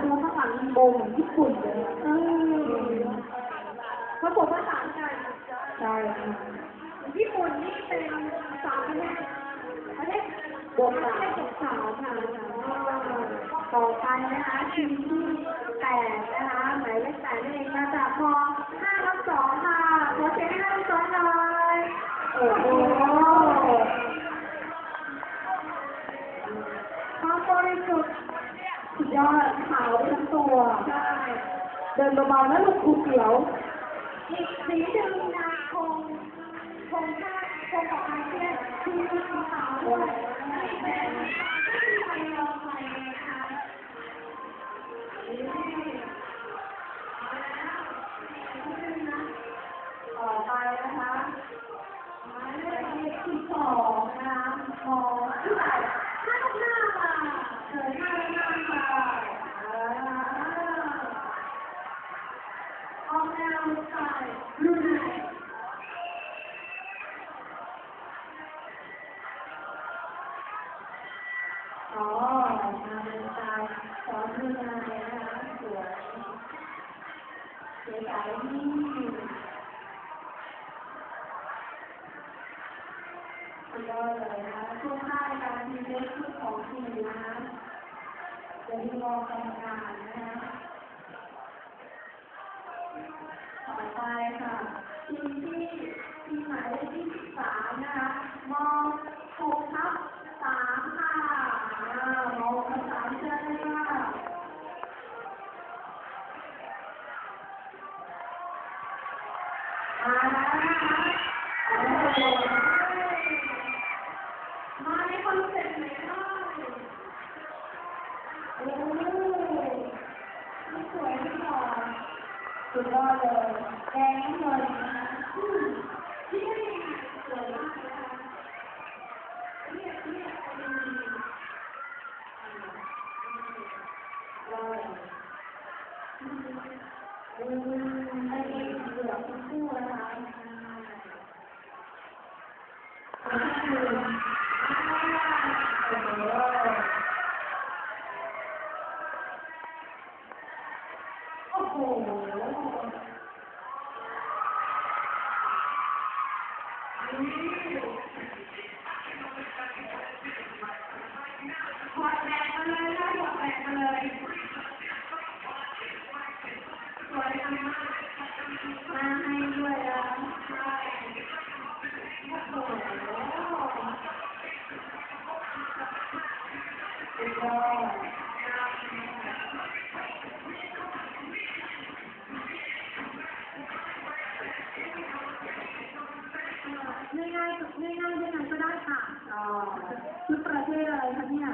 ພາສາອັງກິດ ໂອ້ ເປັນຍີ່ປຸ່ນເລີຍ ເອີ ຜະສົມຜະສານກັນ ໃຊ່ ຍີ່ປຸ່ນນີ້ເປັນສາມປະເທດ ປະເທດ ບົວກສາມ ບົວກສາມ ອ່າ ຕໍ່ໄປນະຄະ ທີມທີແປດນະຄະ ໝາຍເລກແປດນັ້ນເອງ ມາຈາກ ມໍ ຫ້າທັບສອງຄ່ະ ຂໍສຽງໃຫ້ຫ້າທັບສອງໜ່ອຍ ໂອ້ໂຫ ຄວາມບໍລິສຸດ ສຸດຍອດ ຂາວໄປທັງຕົວ ໃຊ່ ເດີນເບົາໆນະລູກຄູກຽວ ອີກສີໜຶ່ງນະ ໂຄງ ໂຄງຊາດ ໂຄງຂອງອາຊຽນ ຄືສີຂາວດ້ວຍ ນີ້ເປັນ ຕໍ່ໄປນະຄະ ໝາຍເລກສິບສອງນະຄະ ມໍ ຜູ້ໃດ ມາທາງໜ້າມາ ເຊີນມາທາງໜ້າມາ ອ່າ ອອກແນວສະໄຕລ໌ບຣູໄນ ອໍ ມາໃນສະໄຕລ໌ຂອງບຣູໄນນະຄະ ສວຍ ສວຍໃສ ນີ້ ສຸດຍອດເລີຍນະຄະ ຊ່ວງທ້າຍການພຣີເຊັນຂອງທີມນະຄະ ຢ່າລືມບອກກຳມະການນະຄະ. ຕໍ່ໄປຄ່ະ ທີມທີ່ ທີມໝາຍເລກທີສິບສາມນະຄະ ມໍ ຫົກທັບສາມຄ່ະ ອ່າ ມໍ ຫົກທັບສາມ ເຊີນເລີຍຄ່ະ. ມາແລ້ວນະຄະ ໂອ້ໂຫ ມາໃນຄອນເຊັບເລີຍ ໂອ້ ສວຍ ຫຼໍ່ ສຸດຍອດເລີຍ ແດງນ້ຳເງິນນະຄະ ອືມ ສວຍມາກເລີຍນະຄະ ລຽບ ລຽບ ອືມ ລອຍ ອືມ ອືມ ນາງເອກເກືອບທັງຄູ່ນະຄະ ໂອ້ໂຫ ຖອດແບບມາເລີຍ ຖອດແບບມາເລີຍ. ສວຍງາມມາກ ມາໃຫ້ດ້ວຍນະ ໂອ້ໂຫ ສຸດຍອດ ງ່າຍໆ ງ່າຍໆ ຍັງໄງກໍໄດ້ຄ່ະ ອໍ ຊຸດປະເທດອະໄລຄະເນຍ ອ່າ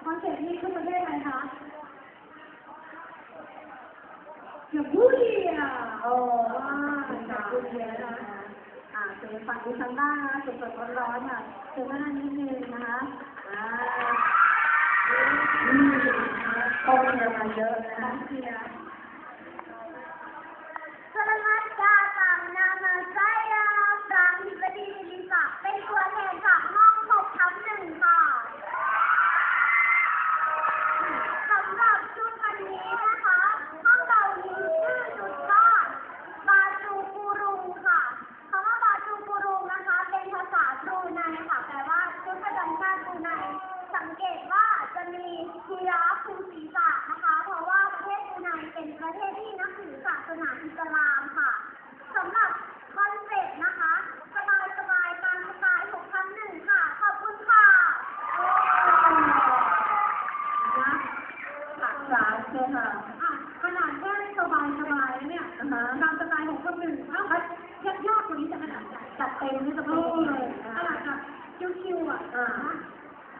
ຄອນເຊັບນີ້ຊຸດປະເທດອະໄລຄະ? ກຳປູເຈຍ ອໍ ກຳປູເຈຍນະຄະ ອ່າ ເຊີນຝັ່ງນີ້ທາງດ້ານນະຄະ ສົດໆ ຮ້ອນໆ ນະຄະ ເຊີນມານັ່ງນິດໜຶ່ງນະຄະ ອ່າ ອືມ ກອງເຊຍມາເຍອະນະຄະ ກອງເຊຍ. Selamat datang, nama saya Pramdipati Lilisa, ເປັນຕົວແທນຈາກຫ້ອງຫົກທັບໜຶ່ງຄ່ະ. ສຳລັບຊຸດວັນນີ້ນະຄະ ພວກເຮົາມີຊື່ຊຸດວ່າ ບາຈູກູລຸງຄ່ະ. ຄຳວ່າບາຈູກູລຸງນະຄະ ເປັນພາສາບຣູໄນຄ່ະ ແປວ່າຊຸດປະຈຳຊາດບຣູໄນ. ສັງເກດວ່າຈະມີຊີຣາຟຢູ່ສີສະນະຄະ ເພາະວ່າປະເທດບຣູໄນເປັນປະເທດທີ່ນັບຖືສາສະໜາອິດສະລາມຄ່ະ. ສຳລັບຄອນເຊັບນະຄະ ສະບາຍໆ ຕາມສະໄຕລ໌ຫົກພັນໜຶ່ງຄ່ະ. ຂອບຄຸນຄ່ະ. ນະ ຫຼາກຫຼາຍເລີຍຄ່ະ. ອ່ະ ຂະໜາດແຄ່ສະບາຍໆ ເລີຍເນຍ ອາຮະ ຕາມສະໄຕລ໌ຫົກພັນໜຶ່ງ ເອົ້າ ຍາກໆ ກວ່ານີ້ຈະຂະໜາດໃດ? ຈັດເຕັມເລີຍ ຈັດເຕັມເລີຍ ເອີ ອ່າ ຂະໜາດແບບຊິວໆ ອ່ະ ອ່າ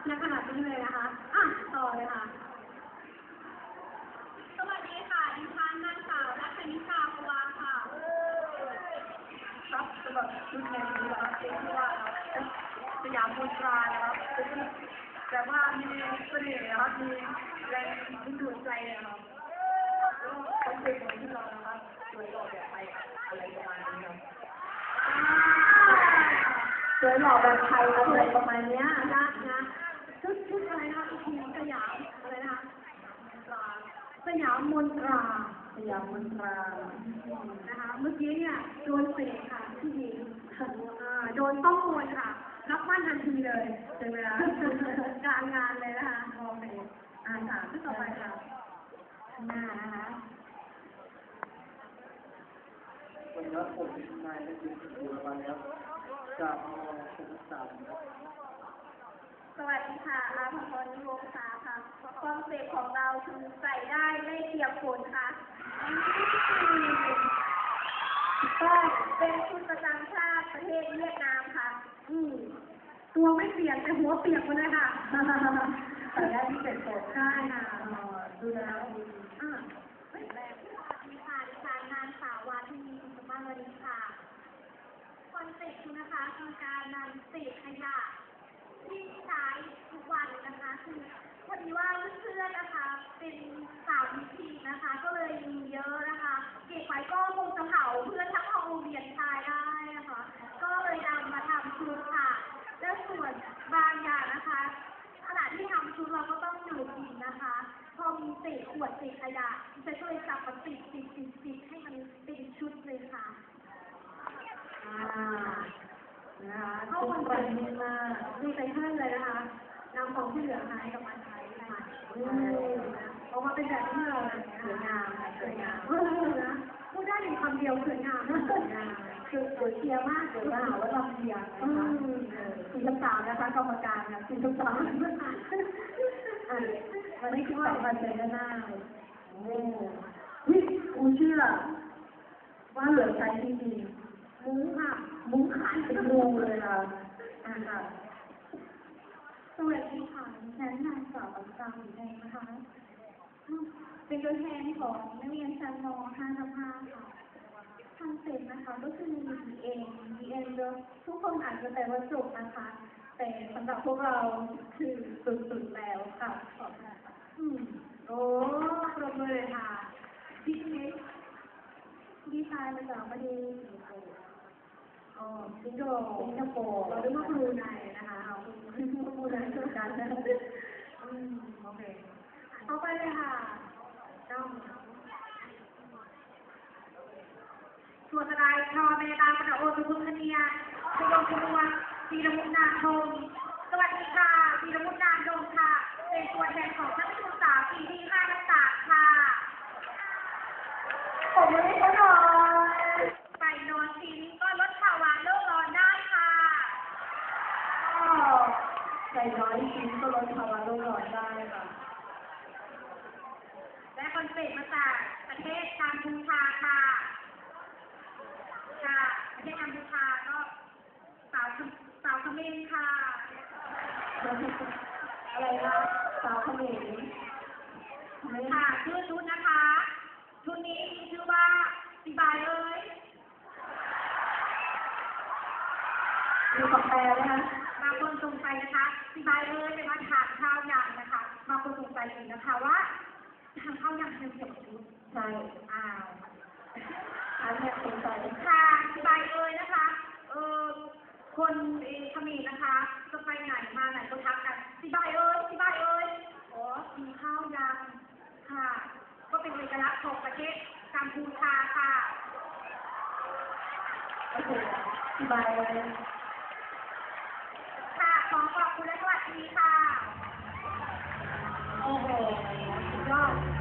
ນະ ຂະໜາດນີ້ເລີຍນະຄະ. ອ່ະ ຕໍ່ເລີຍຄ່ະ. ສະຫວັດດີຄ່ະ ດິສັນນາງສາວ ລັດຕະນິກາ ພະວາ ຄ່ະ. ຄັບ ສຳລັບຊຸດໃນມື້ນີ້ນະຄະ ເປັນຊື່ວ່າ ສະຫຍາມມົນຕຣາ ນະຄະ ເປັນຊຸດແບບວ່າມີສະເໜ່ ນະຄະ ມີແຮງດຶງດູດໃຈ ນະຄະ. ຄອນເຊັບຂອງຊຸດເຮົານະຄະ ສວຍຫຼໍ່ແບບໄທ ອະໄລປະມານນີ້ເນາະ ສວຍຫຼໍ່ແບບໄທ ອະໄລປະມານເນີ້ຍ ນະ ນະ ຊຸດ ຊຸດອະໄລນະຄະ ອີກທີ ສະຫຍາມ ອະໄລນະຄະ. ສະຫຍາມມົນຕາ ສະຫຍາມມົນຕາ ນະຄະ ເມື່ອກີ້ເນຍໂດນເສກຄ່ະ ທີ່ເຫັນ ອ່າ ໂດນຕ້ອງມົນຄ່ະ ຮັບໝັ້ນທັນທີເລີຍ ເຖິງເວລາການງານເລີຍນະຄະ ໂອເຄ ອ່າ ຖາມຜູ້ຕໍ່ໄປຄ່ະ ຂ້າງໜ້ານະຄະ. ວັນຍອດຜົນນາຍໄດ້ເປັນຜູ້ລາງວັນແລ້ວ ຈາກ ມ.ສາມ ສະຫວັດດີຄ່ະ ອາພາພອນ ນິວົງສາຄ່ະ ຄອນເຊັບຂອງເຮົາຄືໃສ່ໄດ້ໄດ້ປຽກຝົນຄ່ະ ອືມ ຖືກຕ້ອງ ເປັນຊຸດປະຈຳຊາດປະເທດຫວຽດນາມຄ່ະ ອືມ ຕົວໄມ່ປຽກ ແຕ່ຫົວປຽກໝົດເລີຍຄ່ະ ໃສ່ໄດ້ໄດ້ປຽກຝົນ ໃຊ່ຄ່ະ ເອີ ດູແລ ອືມ ອາ ສະຫວັດດີຄ່ະ ດິສານນາງສາວ ວາທິນີ ສຸນທະມາວະດີຄ່ະ ຄອນເຊັບຄືນະຄະ ຄືການນຳເສດຂະຫຍະທີ່ໃຊ້ທຸກວັນນະຄະ ຄືພໍດີວ່າເພື່ອນນະຄະ ເປັນສາວມີທີມນະຄະ ກໍເລີຍມີເຍີະນະຄະ ເກັບໄວ້ກໍຄົງຈະເຜົາ ເພື່ອນທັງຫ້ອງໂຮງຮຽນຊາຍໄດ້ນະຄະ ກໍເລີຍນຳມາທຳຊຸດຄ່ະ ແລະ ສ່ວນບາງຢ່າງນະຄະ ຂະນະທີ່ທຳຊຸດເຮົາກໍຕ້ອງດູດດິນນະຄະ ພໍມີເສດຂວດເສດຂະຫຍະ ດິສັນກໍເລີຍຈັບມາຕິດໆໆໃຫ້ມັນເປັນຊຸດເລີຍຄ່ະ. ອ່າ ນະຄະ ເຂົ້າກັນໄປມາ ດີໃຈເພິ່ນເລີຍນະຄະ ນຳຂອງທີ່ເຫຼືອໃຫ້ກັບມາໃຊ້ໃໝ່ ອືມ ອອກມາເປັນແບບນີ້ເລີຍ ສວຍງາມ ສວຍງາມ ເອີ ນະ ພູດໄດ້ເປັນຄຳດຽວ ສວຍງາມ ສວຍງາມ ເກີດ ເກີດເຊຍມາກ ເກີດມາຫາວ່າລຳດຽງນະຄະ ອືມ ເອີ ສີ່ສິບສາມນະຄະ ກຳມະການນະ ສີ່ສິບສາມ ອັນນີ້ຄືສອງພັນເປັນໜ້າ ໂອ້ ອຸ້ຍ ກູເຊື່ອ ວ່າເຫຼືອໃຊ້ຈິງໆ ມຸ້ງຄ່ະ ມຸ້ງຂາຍເປັນໝູ່ເລີຍລະ ອ່າ ຄ່ະ ສະຫວັດດີຄ່ະ ດິສັນນາງສາວ ປາກກາ ສີແດງນະຄະ ເປັນຕົວແທນຂອງນັກຮຽນຊັ້ນ ມ.ຫ້າ ທັບ ຫ້າ ຄ່ະ ຄອນເຊັບນະຄະ ກໍຄື ບີເອັມ ບີເອັມ ທຸກຄົນອາດຈະແປວ່າຈົບນະຄະ ແຕ່ສຳລັບພວກເຮົາຄືສຸດໆແລ້ວຄ່ະ ຂອບຄຸນຄ່ະ ອືມ ໂອ້ ປະມືເລີຍຄ່ະ ດີເອັກ ດີໄຊນ໌ມາຈາກປະເທດສິງກະໂປ ອໍ ສິງກະໂປ ສິງກະໂປ ເຮົາເອີ້ນວ່າບຣູໄນນະຄະ ເຮົາເອີ້ນວ່າບຣູໄນຄືກັນ ອືມ ໂອເຄ ຕໍ່ໄປເລີຍຄ່ະ ນ້ອງ ສວດສະດາຍ ພໍ່ແມ່ຕາມະນະໂອ ສຸພຸດຄະເນຍ ສະຫຍອງຂະນວນ ປີລະມຸນນາມດົງ ສະຫວັດດີຄ່ະ ປີລະມຸນນາມດົງຄ່ະ ເປັນຕົວແທນຂອງນັກສຶກສາປີທີຫ້າທັບສາມຄ່ະ ປົບມືໃຫ້ເຂົາໜ່ອຍ ໄປນອນກິນກໍລົດພາວະໂລກຮ້ອນໄດ້ຄ່ະ ໄປນອນກິນກໍລົດພາວະໂລກຮ້ອນໄດ້ຄ່ະ ແລະ ຄອນເຊັບມາຈາກປະເທດກຳພູຊາຄ່ະ ຈາກປະເທດກຳພູຊາ ກໍສາວ ສາວຂະເໝນຄ່ະ ອະໄລນະ ສາວຂະເໝນ ເໝນ ຄ່ະ ຊື່ຊຸດນະຄະ ຊຸດນີ້ມີຊື່ວ່າ ສີບາຍເອີຍ ມີຄວາມແປເລີຍນະ ບາງຄົນສົງໄສນະຄະ ສີບາຍເອີຍ ແປວ່າທານຂ້າວຍັງນະຄະ ບາງຄົນສົງໄສອີກນະຄະວ່າ ທານຂ້າວຍັງໃສ່ສອງຊຸດ ໃຊ່ ອ້າວ ທານແຮກສົງໄສ ທານ ສີບາຍເອີຍນະຄະ ເອີ ຄົນ ເອີ ຂະເໝນນະຄະ ຈະໄປໃຫນມາໃຫນກໍທັກກັນ ສີບາຍເອີຍ ສີບາຍເອີຍ ອໍ ກິນຂ້າວຍັງ ຄ່ະ ກໍເປັນເອກະລັກຂອງປະເທດກຳພູຊາຄ່ະ ໂອເຄ ສະບາຍເລີຍ ຄ່ະ ຂໍຂອບຄຸນ ແລະ ສະຫວັດດີຄ່ະ ໂອ້ໂຫ ສຸດຍອດ